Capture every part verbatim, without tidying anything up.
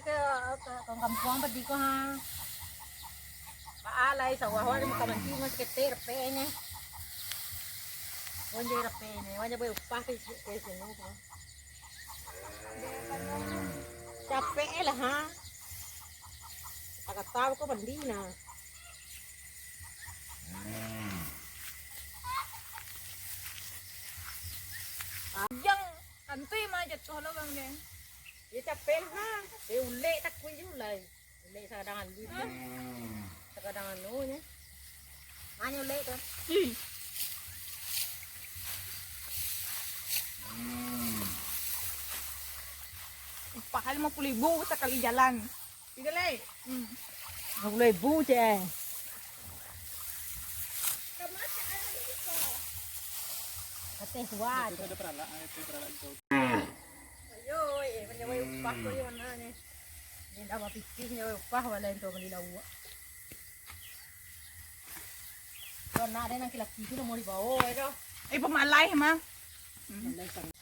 Ka, ka, ka kampuang padi ko, ha. Baa lai sawah, wak, di muko manti, masih ketek repehnyo. Wan jai repehnyo, wan jai upah ka, ka siko, ha. Capek lah, ha. Kata-kata ko mandi, nah. Yang kantui mah jatuah lo, Bang, deh. Yo capek lah, ha. Deh, ulek takuik juo lai. Ulek sakadang aluih. Sakadang anu nyo. Mano ulek tu? Ih. Upah limo puluah ribu sakali jalan. Tigo lai. Hmm. Limo puluah ribu, cek. Kateh kuat. Itu ada peralak, ah, itu peralak itu. Ayo, eh, manjawai upah ko di mano nyo? Indak bapikir manjawai upah, walai tu bali lauak. Ko anak den laki-laki tu ndak mau dibawa, eh, doh. Eh, pamalai mah. Hmm. Pamalai sangat.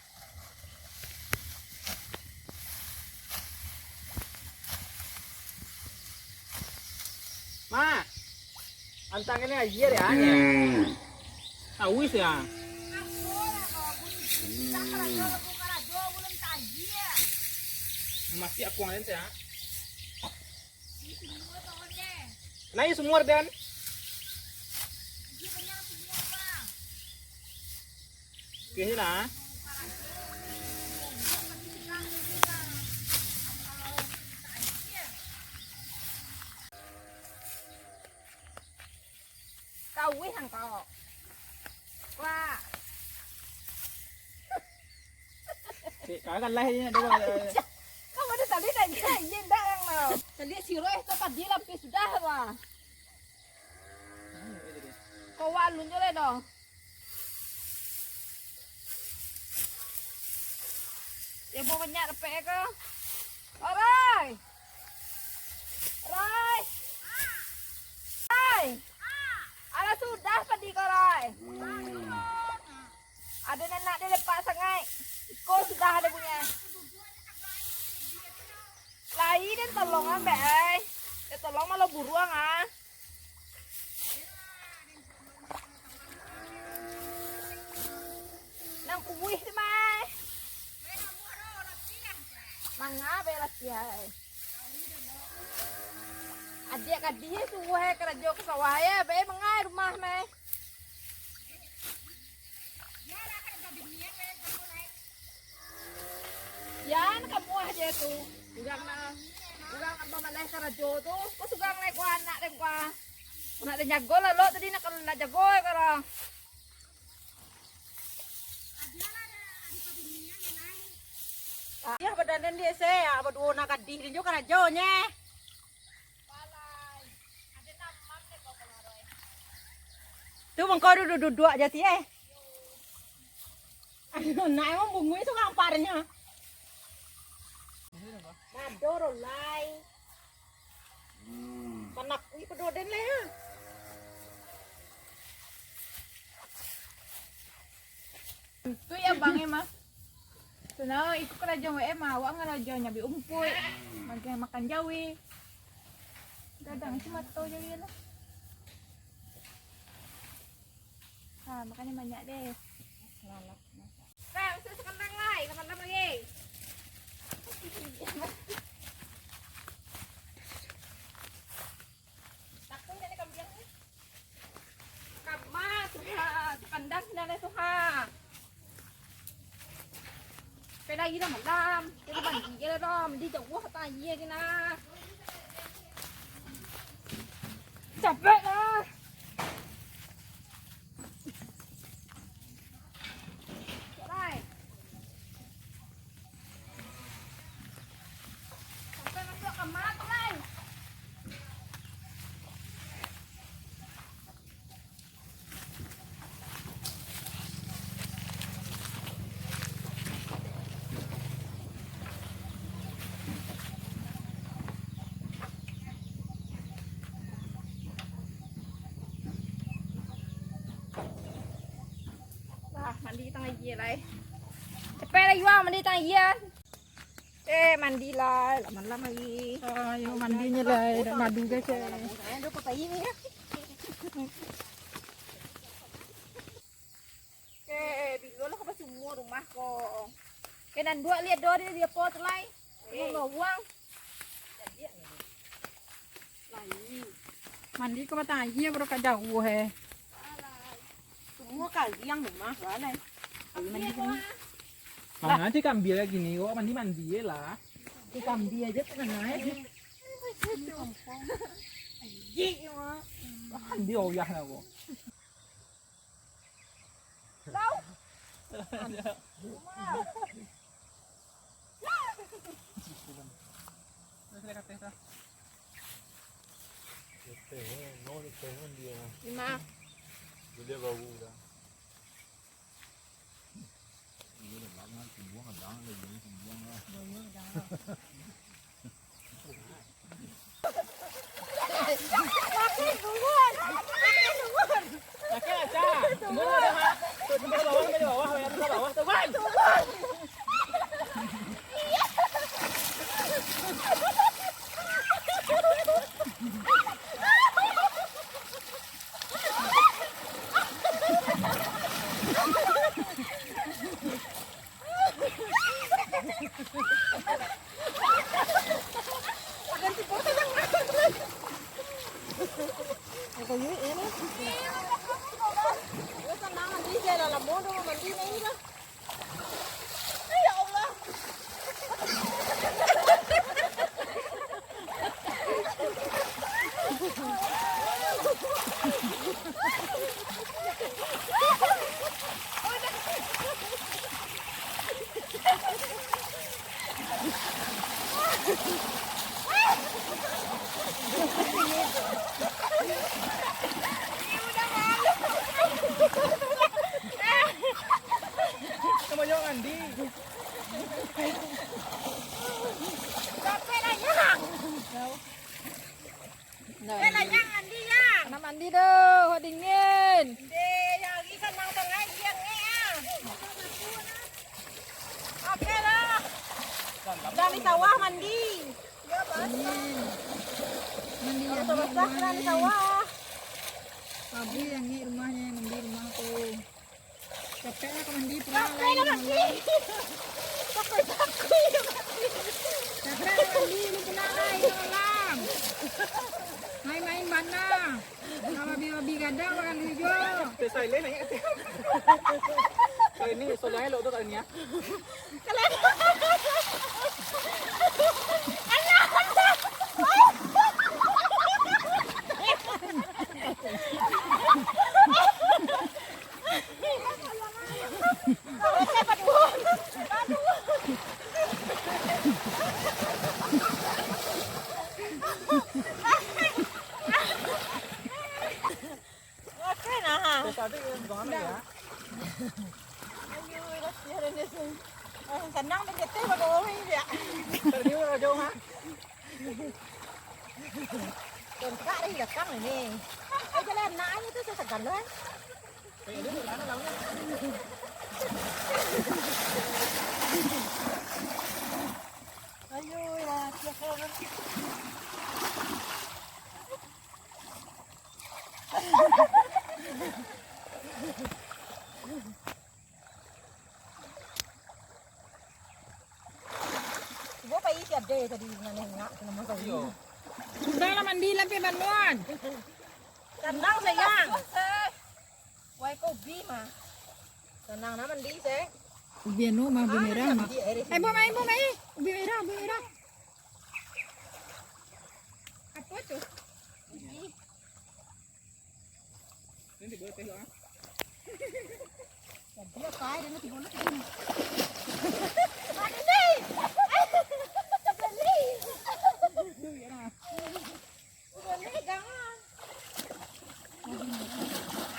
Ma, antang ini aja ya, ya. Awis ya. Mati aku ngalen ya. Naik sumur dan. Kini lah. Kawih angkau. Wah. Cik, kau kan lah ini ada. Kau pada tadi tak kira, iya ndak yang mau. Tadi si Roy tu tadi lampir sudah, wah. Kau walun je lah dah. Ya, mau banyak dapek ke? Alright. Rai! Rai! Alah sudah padi ko, Rai. Ado nan nak dilepak sangaik. Iko sudah ado punyo. Lai den tolong ambek ai. Den tolong malah buruang ah. Nang kuih tu, Mai. Manga be latiah ai. Adiak gadih suruah ai karajo ka sawah ai, be mangai rumah, Mai. Jan kamuah je tu. Urang na, urang nan bamaleh karajo tu, ko surang lai ko anak den ko. Anak den jago lah lo tadi nak, nak jago ai ko lah. Iyo, badan den di ese, ah, baduo nak gadih den jo karajonye. Tu mangko duduak-duduak je ti, eh. Nak emang bungui surang parnyo. Madoro lai. Panakui pedoden lai, ha. Tu ya, Bang, eh, mah. Tunau, iko karajo wak, eh, mah. Awak ngarajo nyabi umpuik. Makan, makan jawi. Gadang isi mato jawi lah. Ha, makan yang banyak deh. Lalap masak. Bang, sudah sekandang lai, sekandang lagi. Takut jadi kambing ni. Kama, suha, kandang sini ada suha. Peda gila malam, kita mandi gila dong, mandi jauh tak aja gila. Capek lah. Capek. Sampai masuk kamar tu, Lai. Lah, mandi tangah aia lai. Capek lai, Yuang, mandi tangah aia. Eh, mandi lah, lah malam lagi. Ayo, mandi nyo lah, dah madu, guys, eh. Ayo, papayi ni, ya. Eh, bilo lah ka basumua rumah ko. Eh, nan duo liek doh di, di apo tu lai? Eh. Rumah uang. Lai. Mandi ka batang aia, baru ka jauah, eh. Alah. Sumua kariang rumah, balai. Mandi sini. Lah. Mana cik ambil lagi ni? Awak mandi-mandi je lah. Cik ambil aja tengah naik. Jik, Mak. Mandi oyah lah kok. Tahu? Lima. Sampai lah, Yang. Eh, lah, Yang, mandi, Yang. Nak mandi doh, dingin. Deh, Yang, lagi sanang sangai, Yang, eh, ah. Oke lah. Dah di sawah mandi. Dingin. Mandi yang basah-basah lah di sawah. Abih yang ni rumahnya, mandi rumah tu. Capek lah ka mandi, pulang lah, capek lah mandi. Capek, capek lah mandi. Capek lah mandi, lu pulang lah, ini malam. Main-main bana. Kalau babi-babi gadang, makan dulu jo. Teh silent aja. Kali ni, soalnya elok tu kali ni, ya. Oke, nah. Terus tadi, gimana ya? Ayo, lah, ya, dah, dah, dah. Eh, sanang tu, geteh, bagai orang ni, ya. Tadi, udah jauh, ha? Kontak dari belakang ini. Eh, jalan nak aja tu, susah jalan. Eh, ini di mana, lawannya? Ayo, ya, siapa? Cubo pai si ade tadi nan nengak tu nama tadi. Iyo. Sudah lah mandi lah, pi manuan. Sanang sayang. Wai kopi mah. Sanang nak mandi, se. Ubi anu mah, ubi merah mah. Eh, bu mai, bu mai. Ubi merah, ubi merah. Apa tu? Ini tiga belas lah. Jadi apa aja, ini tiga belas ini. Ada ni. Ada ni. Udah ni, jangan.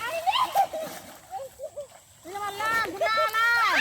Ada ni. Ini malam, sudah malam.